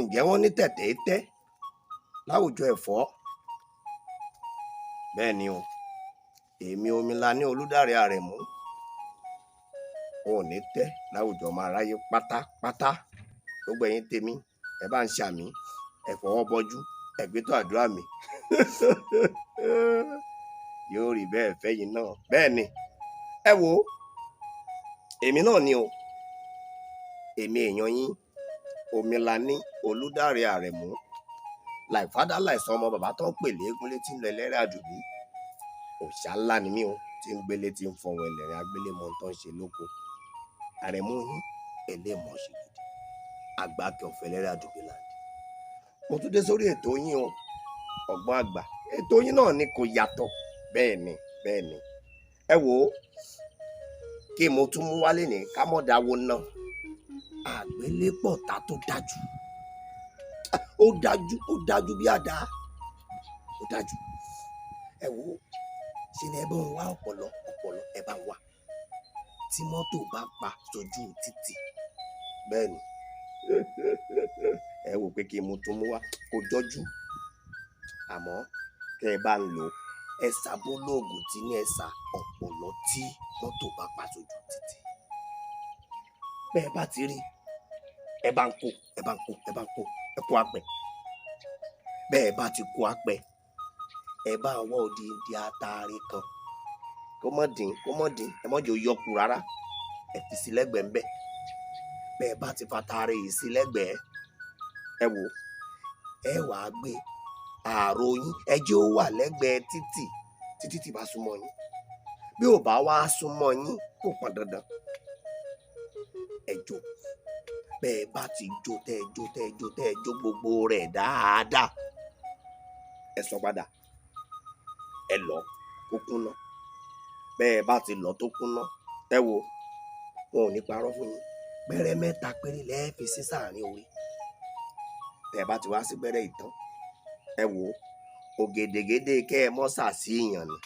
Ǹjẹ́ wọ́n ní tẹ̀tẹ̀ tẹ́ láwùjọ ẹ̀fọ́? Bẹ́ẹ̀ ni o, èmi Omilani Olúdáre Àrẹ̀mú ò ní tẹ́ láwùjọ ọmọ aráyé pátápátá. Gbogbo ẹ̀yin tèmi, ẹ bá ń ṣàmì, ẹ fọwọ́ bọ́jú, ẹ gbé tó àdúrà mi. Yóò rí bẹ́ẹ̀ fẹ́yìn náà. Bẹ́ẹ̀ ni, ẹ wo èmi náà ni o, èmi èèyàn yín Omilani Olúdáre Àrẹ̀mú, láìfádá láìsọ ọmọ bàbá tó ń pè léegun létí ń lọ ẹlẹ́rìí àdùbí. Òòṣà ńlá ni mí o, tí ń gbélé tí ń fọwọn ẹlẹ́rìn agbélémọ̀ tó ń ṣe lóko. Àrẹ̀mú yín ẹlẹ́mọ̀ ṣe gidi, àgbàkẹ́ ọ̀fẹ́ ẹlẹ́rìí àdùbí land. Mo tún dé sórí ètò yín o, Ọgbọ́n Àgbà. Ètò yín náà ni kò yàtọ̀. Bẹ́ẹ̀ ni, bẹ́ẹ̀ ni. Ẹ wò ó, kí mo tún mú wálé ní kámọ́dáwó ná. Àgbélépọ̀tá tó dájú. Ó dájú, ó dájú bí àdá. Ó dájú. Ẹ wò ó, ṣe ni ẹ bá ń wá ọ̀pọ̀lọ́, ọ̀pọ̀lọ́ ẹ bá ń wá. Tí mọ́tò bá pa sójú títì. Bẹ́ẹ̀ ni. Ẹ wò pé kí mo tún mú wá, kò jọjú. Àmọ́ kẹ́ ẹ bá ń lò ó, ẹ sá bólóògùn tí ní ẹ sá ọ̀pọ̀lọ́ tí mọ́tò bá pa sójú títì. Bẹ́ẹ̀ bá ti rí, ẹ bá ń kó, ẹ bá ń kó, ẹ bá ń kó, ẹ kó apẹ̀. Bẹ́ẹ̀ bá ti kó apẹ̀, ẹ bá wá odindi ataare kan. Kó mọ́ dín, kó mọ́ dín, ẹ mọ́ jẹ́ ó yọkù rárá. Ẹ fi sí lẹ́gbẹ̀ẹ́ ńbẹ̀. Bẹ́ẹ̀ bá ti fa ataare yìí sí lẹ́gbẹ̀ẹ́, ẹ wò ó, ẹ wàá gbé ààrò yín, ẹ jẹ́ ó wà lẹ́gbẹ̀ẹ́ títì, títí tí bá súnmọ́ yín. Bí ò bá wá súnmọ́ yín, kò pọn dandan. Ẹ jó. Bẹ́ẹ̀ bá ti jó, tẹ́ ẹ jó, tẹ́ ẹ jó, tẹ́ ẹ jó gbogbo rẹ̀ dáadáa. Ẹ sọ padà. Ẹ lọ̀ kó kúnná. Bẹ́ẹ̀ bá ti lọ̀ tó kúnná, ẹ wò ó, wọn ò ní parọ́ fún yín. Gbẹ́rẹ́ mẹ́ta péré lẹ́ẹ̀ fi sí sáàrin orí. Tẹ́ ẹ bá ti wá sí gbẹ́rẹ́ ìtàn, ẹ wò ó, ògèdègèdè kẹ́ ẹ mọ́ sàṣìyàn ni.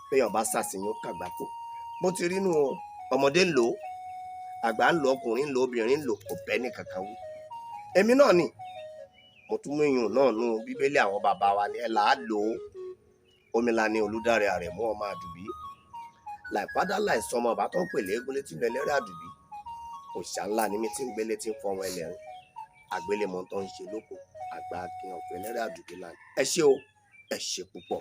Béèyàn bá sàṣìyàn, ó kàgbákò. Bó ti rí nù o, ọmọdé ń lò ó, àgbà ń lò ó, ọkùnrin ń lò ó, obìnrin ń lò ó, kò bẹ́ẹ̀ ní kankan wí. Èmi náà ni, mo tún mú iyùn náà nú Bíbélì àwọn bàbá wa ni ẹ là á lò ó. Omilani Olúdáre Àrẹ̀mú ọmọ Àdùbí. Láìfádá láìsọ ọmọ bàbá tó ń pè léegun létí ń lọ ẹlẹ́rìí àdùbí. Òòṣà ńlá ni mí tí ń gbélé tí ń fọwọn ẹlẹ́rìn. Àgbélémọ̀ tó ń ṣe lóko, àgbà akin ọ̀fẹ́ ẹlẹ́rìí àdùbí land. Ẹ ṣé o, ẹ ṣé púpọ̀.